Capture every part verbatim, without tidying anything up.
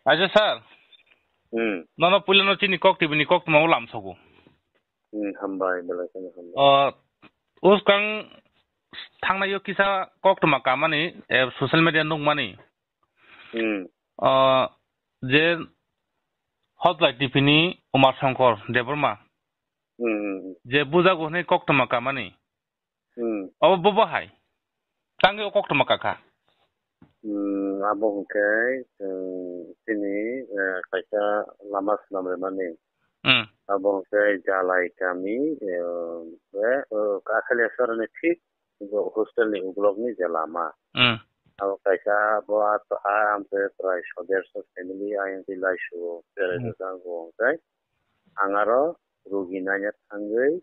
Acha sir, Hmm. Nono puila no chini kok T V ni kok tuma ulam sogo. Hmm, hambai, belai kheno hambai. O, uskang thangnaio kisa kok tuma kamani, eh, social media nukmani. Hmm. O, je Hotline T V ni Umar Shankar Debbarma. Hmm, hmm, hmm. Je bujago hwnwi kok tuma kamani. Hmm. Obo bo, bo hai. Tangwi o koktwma kakha. Hmm, abo hwnkhe, chwng chini, eh, kaisa lama swnam rwmani. Hmm. Abo hwnkhe Jalai kami, eh, be, eh, Kakhaliasarani thik hostel ni ukulok ni je lama. Hmm. Abo kaisa bo a, a, amtwi prai so derso family ayang twi laisu o berai Hmm. rwkha, bo hwnkhe ang aro rugi naina thangwi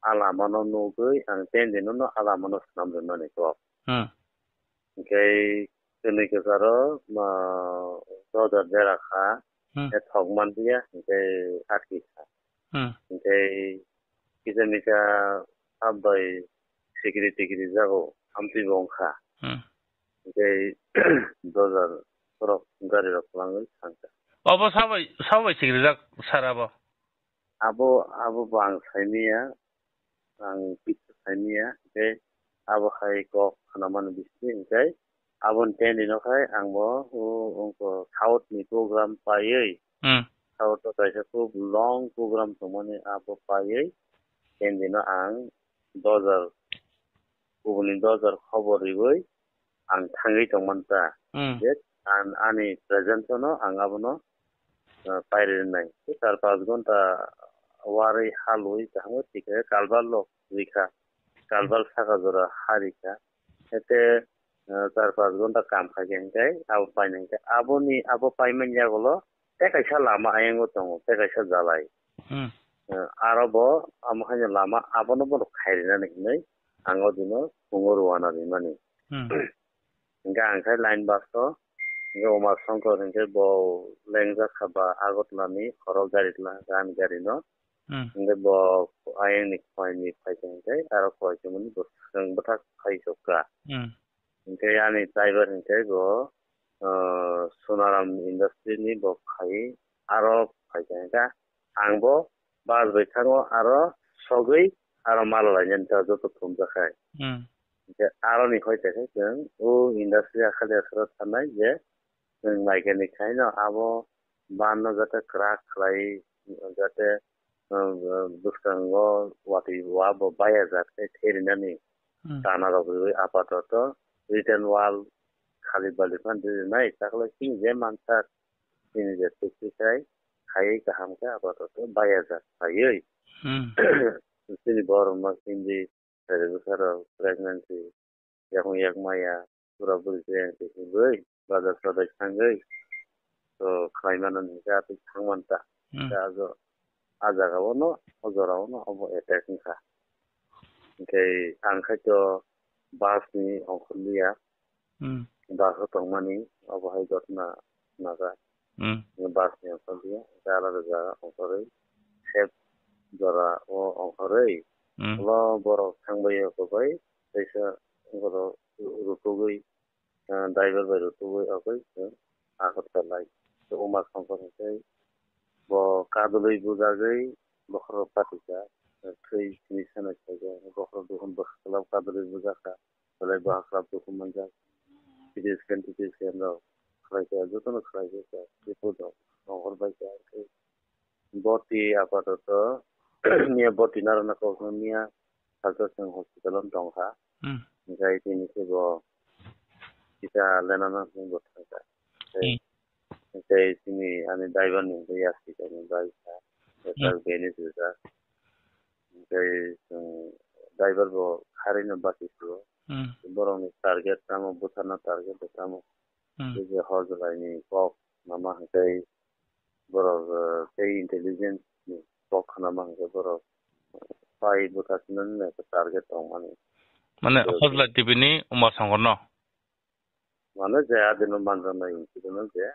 a lamano nugwi ang ten dino no a lamano swnam rwmani kok. Hmm. Hwnkhe twnwi kwcharo, ma, dojar dera kha, Hmm. Khe thok man dia, hwnkhe atki kha. Hmm. Hwnkhe kisa misa hap bai sikiri tikiri jago, amtwi bo wngkha. Hmm. Hwnkhe dojar borok gari rok kwlangwi thangkha. Obo sabai, sabai sikiri jak sara bo? Abo, abo bo ang saimanya, ang kisa saimanya, hwnkhe abo hai kok khnamani bising hwnkhe aboni tendino khai ang bo, o, wngkha South ni program paiwi, Hmm. South o kaisa khub long program tongmani abo paiwi tendino ang dojar, kubuni dojar khobor riwi ang thangwi tongmani ta. Hmm. Je an-, ani presence no ang abono, uh, pairi rwnai. Tei char panch ghonta warwi halwi kaham khe tikhe kalbal rok rikha. Kalbal saka jora ha rikha. Ete, uh, char panch ghonta kam khaikhe hwnkhe abo painai hwnkhe aboni, abo paimani yagulo tei kaisa lama ayango tongo, tei kaisa Jalai. Hmm. Uh, aro bo amo haino lama abono bono khairina hinwi ang o dino phungo rwna rimani. Hmm. Hingke ang khe line bus o, hingke Umar Shankar hingke bo lengjak kha ba Agartala ni khoro gari tla, gan gari no. Hmm. Hingke bo ayang ni khoi ni phai khe hingke aro khoi khe mani bo swkang bwthak phai sok kha. Hmm. Hingke ani driver hingke bo, ah, Sonaram Industry ni bo khai aro phai khe hingke ang bo bus bai thango aro sogwi aro mal lainani ta joto thumjak khai. Hmm. Hingke aroni hoi khe chwng o industry akhali aswk thanai je chwng naikani khaino abo ban no jate kwrak khlai jate, um, um, bwskango watwi wa bo baya jak tei therinani Hmm. tana rok riwi apatoto written wall khali bali phan rinai takle chini je mansak chini je tukti khai khaiwi kaham khe apatoto baya jak khaiwi Hmm. chini borok no chini Phaidi bwsarok pregnancy, yakung yak maya, pura bwrwi pregnancy hwnwi bazar sodai thangwi, to khlai mano hwnkhe atwi thang man ta. Hmm. Khe ajo, a jaga o no, o jora o no obo attack wngkha. Hwnkhe ang khai to bus ni ongkhorliya, Hmm. Bus o tongmani, obo hai ghotna khwnajak. Hmm. Bus ni ongkhorliya, hwnkhe alada jaga ongkhorwi, sep jora o ongkhorwi, Hmm. ulo borok thangbai o kwbai, teisa borok rutugwi, ah, driver bai rutugwi, okwi chwng Agartala lai. Tei Umar Shankar hwnkhe bo kadulwi bujagwi bokhorok patikha, thwi sini sanai khaikhe, bokhorok duhum bwkha kwlap kadulwi bujakha. Belai bahai khlai dukhum manjak. C T scan, T T scan rok khlai kha, jotono khlai kha, report rok ongkhor bai kha. Boti apatoto, miya boti narwkna kok no miya Salsa Seng hospital o tong kha. Hmm. Hingkhai tini khe bo kisa lenana bo thang kha. Tei Hmm. Tei chini ani driver ni hwnkhe yasi khe ni bai kha. Ejak Hmm. bini swijak. Tei chwng driver bo kharwi no bachai sio. Hmm. Borok ni target tamo, bwtharna target bo tamo. Hmm. Tei je hor jwlai ni kok nama hwnkhe borok, eh, tei intelligence ni kok khna ma hwnkhe borok pai bwtharnani target tong mani. Mane Tei Hojlai T V ni Umar Songkor no. Mane je adino manjaknai incident je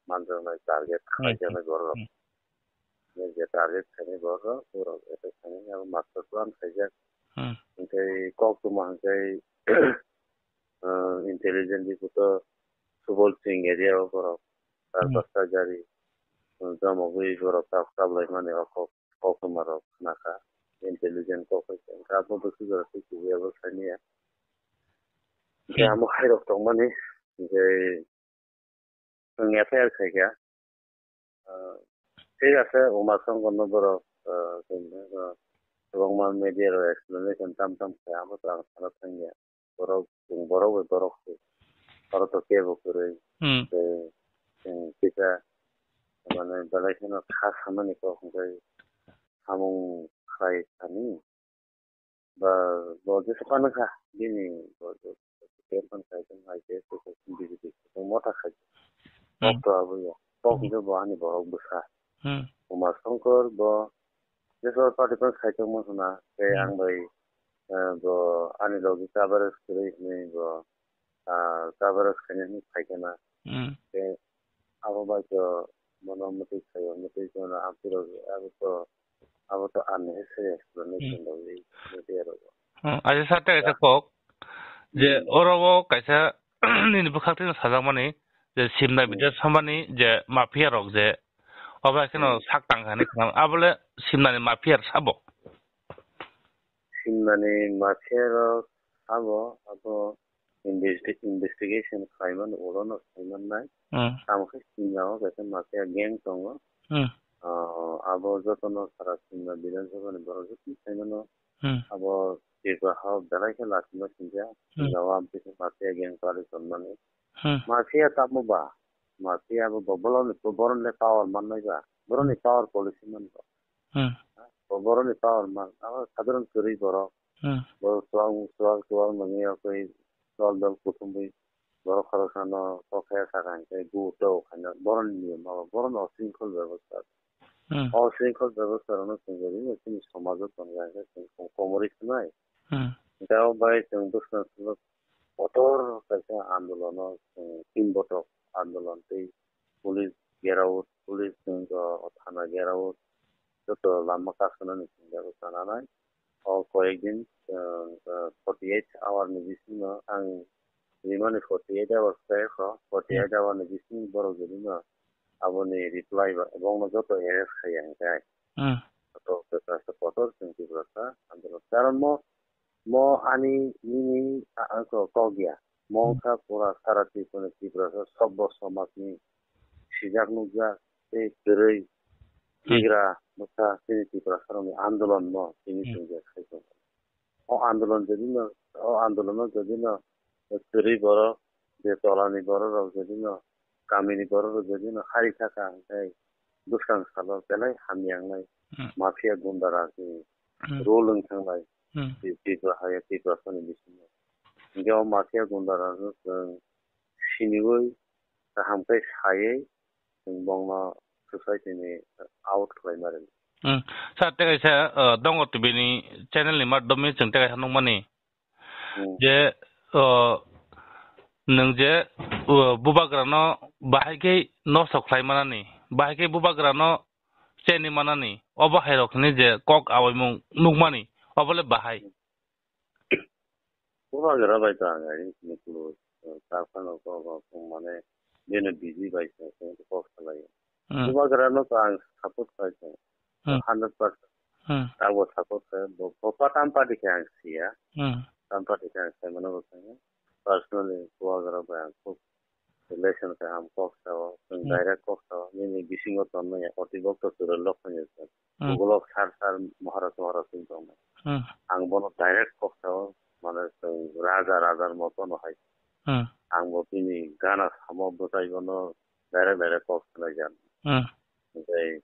manjaknai target Hmm. khaijaknai borok. Hmm. Je target khainai borok, borok attack khainai abo master plan khaijak. Hmm. Hwnkhe koktwma hwnkhe, ah, intelligent report o Subol Singh area o borok char Hmm. pasta gari, um, jomogwi borok kap-, kaplaimani o kok, koktwma rok khnakha, intelligent kok hai khe. Hwnkhe abo bwswk jora tei kubui abo saniya. Hwnkhe Hmm. amo khairok tongmani, je Chwng F I R khaikha. Ah, thik ase, Uma Songkorno borok, ah, chwng, ah, kwbangma media rok explanation tam tam kha, abo to ang sana thangya. Borok, chwng borok bai borok se. Oro to kebo kwrwi. Hmm. Tei chwng kisa, mane, belai kheno kha samani kok hwnkhe samung khlai sani. Ba, bo jesa phano kha, bini bo, bo, bo, pen phano khai tong, I P S, B J P, motha khai. Hmm. Kok to abo ya. Kok Hmm. hwnkhe bo ani borok bwsa. Hmm. Uma Songkor bo jesa party phano khai tongma hwna, tei Hmm. ang bai, eh, bo ani logi coverage kwrwi hwnwi bo, ah, coverage khaina hwnwi khai khana. Hmm. Tei abo bai to bono mwtwi khaio, mwtwi kheno amtwirok abo to, abo to unnecessary explanation Hmm. rwgwi media rok. Hmm, acha sir, tei kaisa kok je Hmm. oro o kaisa nini bwkhak tino sajakmani je Simna Hmm. Bidya Sambani je mafia rok je obo kheno Hmm. sak tang kha hinwi khna, abole Simnani mafia sabo? Simnani mafia rok abo, abo investi-, investigation khlaimani ulono khlaimannai. Hmm. Tamo khe Simna o kaisa mafia gang tongo. Hmm. Ah, abo jotono sara Simna Bidhan Sabha ni borok jotono khlaimano. Hmm. Abo Tripura ha o belai khe lachima singkha. Hmm. Simna o amtwi khe mafia gang pari tonmani. Hmm. Mafia tamo ba? Mafia abo bo-, borokni, borokni power mannai ba? Borokni Hmm. power policy man ba? Hmm. Bo borokni power man, abo sadharon kwrwi borok. Hmm. Borok chuwak, chuwak, chuwak nungwi yakwi dol dol kuthumwi borok khoroksano kok khe sakha hinkhe gu to khaina borokni niyom abo, borokni osringkhol bebosta. Hmm. Osringkhol bebosta rokno chwng rwdi chini somajo tongya hinkhe chwng kom-, komorwi khwnai. Hmm. Hinkhe abo bai chwng bwskang kotor kaisa andolono chwng tin botok andolon tei police gherao, police chwng thana gherao. Joto lama kasonani sengjago chananai. O koyekdin, ah, ah, forty eight hour ni bisingo ang rimani forty eight hours khe kho, forty eight hour ni bisingo borok jodi no aboni reply ba, bongno joto arrest khaiya hinkhe. Hmm. Joto kwchasa kotor chwng Tiprasa andolon. Karon mo, mo ani nini a, a, ko-, kok ya. Mo Hmm. wngkha pura sara Tripura, Tiprasa sobbo somajni sijak nukjak tei kwrwi Hmm. tigra bwkha chini Tiprasarokni andolonno tini Hmm. chwng je khai tongo. O andolon jodi no, o andolono jodi no kwrwi borok, je tolani borok rok jodi no, kamini borok rok jodi no hari thaka, hinkhe bwskang salo belai hamya wngnai, Hmm. mafia gunda rajni Hmm. role wng thangnai, Hmm. Tri-, Tripura hai, Tiprasani bisingo. Hinkhe o mafia gunda rajno chwng siniwi kaham khe saywi chwng bongno society ni out khlaima rwdi. Hmm. Sir, tei kaisa, uh, Dongo T V ni channel ni madhyomwi chwng tei kaisa nukmani Hmm. je, uh, nwng je, uh, bubagrano bahai khe nosto khlai manani, bahai khe bubagrano cheni manani, obo hai rok hwnwi je kok awaimung nukmani, obole bahai. Bubagra bai to ang ai sini kulu, eh, ta phano ko, ko, ko, mane, bini busy bai se, se, kok salai. Hmm. Bubagra no to ang support khai se. Hmm. Hundred percent. Hmm. Abo support khai, bo, bo pa tam party khe ang siya. Hmm. Tam party khe ang sai mano bo khe. Personally, Bubagra bai ang khub relation kaham kok sao, chwng Hmm. direct kok sao, nini bisingo tonnai ya, oti bok to chwrai lok phai ya, Hmm. Google o search, search, Maharaj, Maharaj wng tongnai. Hmm. Ang bono direct kok sao, mane chwng raja, rajar moto no hai. Hmm. Ang bo bini gana samo bwtai bono direct, direct kok sanai jan. Hmm. Tei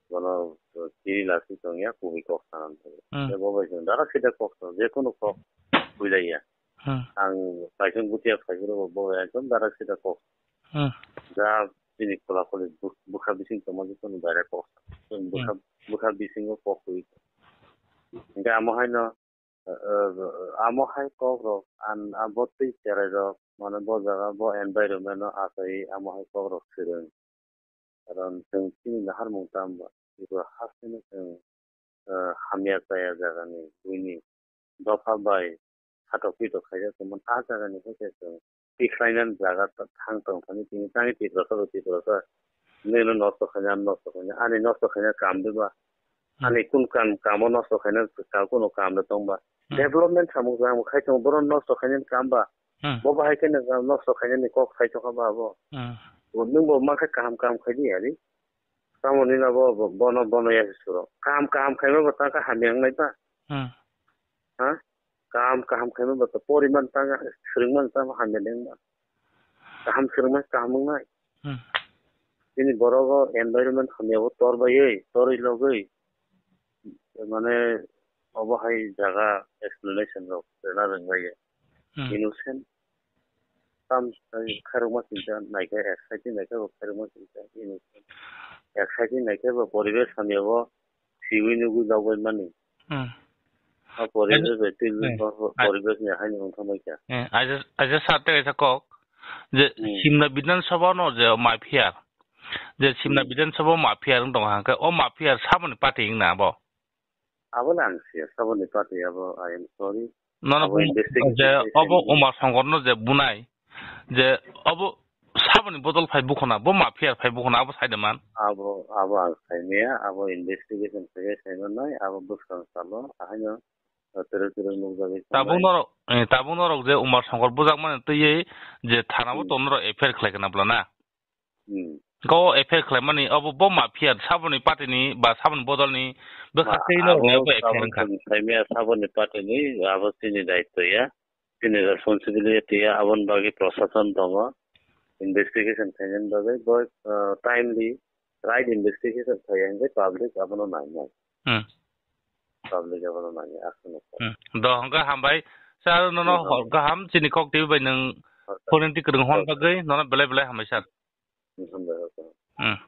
bono kiri lasi tongya, kubui kok sana nangkhe. Hmm. Tei bo bai chwng dara sida kok sa, je kunu kok builaiya. Hmm. Ang paisong butia phaiphuru bo, bo bai ekdom dara sida kok. Hmm. Ja bini khula khuli bu-, bwkha bising tongma je kunu dara kok sa. Chwng bwkha, Hmm. bwkha bisingo kok hui. Hinkhe amo haino, eh, eh, amo hai kok rok an, abo twi cherai rok, mane bo jaga, bo environment no achai amo hai kok rok swrwng. Karon chwng chini naharmung tamo ba, Tripura hasteni chwng, eh, hamya chaya jagani buini dopha bai satok pitok khaijak tongmani, a jagani hai khe chwng tikhlainani jaga ta-, thang tong thani tini tangwi Tiprasa bai Tiprasa. Nini nosto khaina, nosto khaina, ani nosto khaina kam diba? Hmm. Ani kun kam, kamo nosto khaina, ka-, kuno kam da tongba? Hmm. Development samung samung khai tong, bono nosto khainani kam ba? Hmm. Bo bahai khe nokha nosto khainani kok sai tongkha ba abo? Hmm. Bo nwng bo mankha kaham kaham khai di ari. Tamo nini abo bo-, bono, bono ya se suro. Kaham kaham khaima bo tangkha hamya wngnai ba? Hmm. Ha? Kaham kaham khaima bo to poriman tangkha, swrwngman tangkha hamya wngnai ba? Kaham swrwngma kaham wngnai. Hmm. Chini borogo environment hamya bo tor baiwi, torwi logwi. Mane obo hai jaga explanation rok rwna rwngbaio. Hmm. Innocent. Tam sai khairokma chinta naikhe, exciting naikhe bo khairokma chinta innocent. Exciting naikhe bo poribesh hamya bo siwi nugwi logwi mani. Hmm. A poribesh Aja-, bai twi eh, bo a- poribesh ni haino wngthangbai kha. Eh, aja, aja sir tei kaisa kok je Hmm. Simna Bidhan Sabha no je mafia. Je Simna Hmm. Bidhan Sabha mafia wng tongo hwnkhe o mafia saboni party wngna abo? Abo le ang siya, saboni party abo, I am sorry. Nono Abo bum-, investigation je session obo ni. Umar Songkor no je bunai, je obo saboni bodol phai bukhuna, bo mafia phai bukhuna, abo sai de man. Abo, abo ang sai maya, abo investigation khe sai manai, abo bwskang salo, ahaino, uh, tere tere nukjagwi Tabuk sanai. Norok, eh, tabuk norok je Umar Songkor bujak mani twiwi je thana bo Hmm. to norok F I R khlai kana bwla na? Hmm. Go F I R khlaimani, obo bo mafia, saboni party ni ba saboni bodol ni bwkha Ma, tei no abo rwnai, bo F I R abo wngkha. Chwng saimaya saboni party ni, abo chini daityo ya, chini responsibility ya, aboni bagwi prosason tongo, investigation khainani bagwi, bo, uh, timely, right investigation khaiya hwnkhe public abono nainai. Hmm. Public abono nainai, akheno. Hmm. Do hwnkhe hambai, sir, nono Hmm. hor kaham chini kok T V bai nwng Hor kaham. Phone twi kwrwng hwn Hor kaham. Bagwi, nono belai belai hambai, sir. Hmm, hambai, hor kaham. Hmm.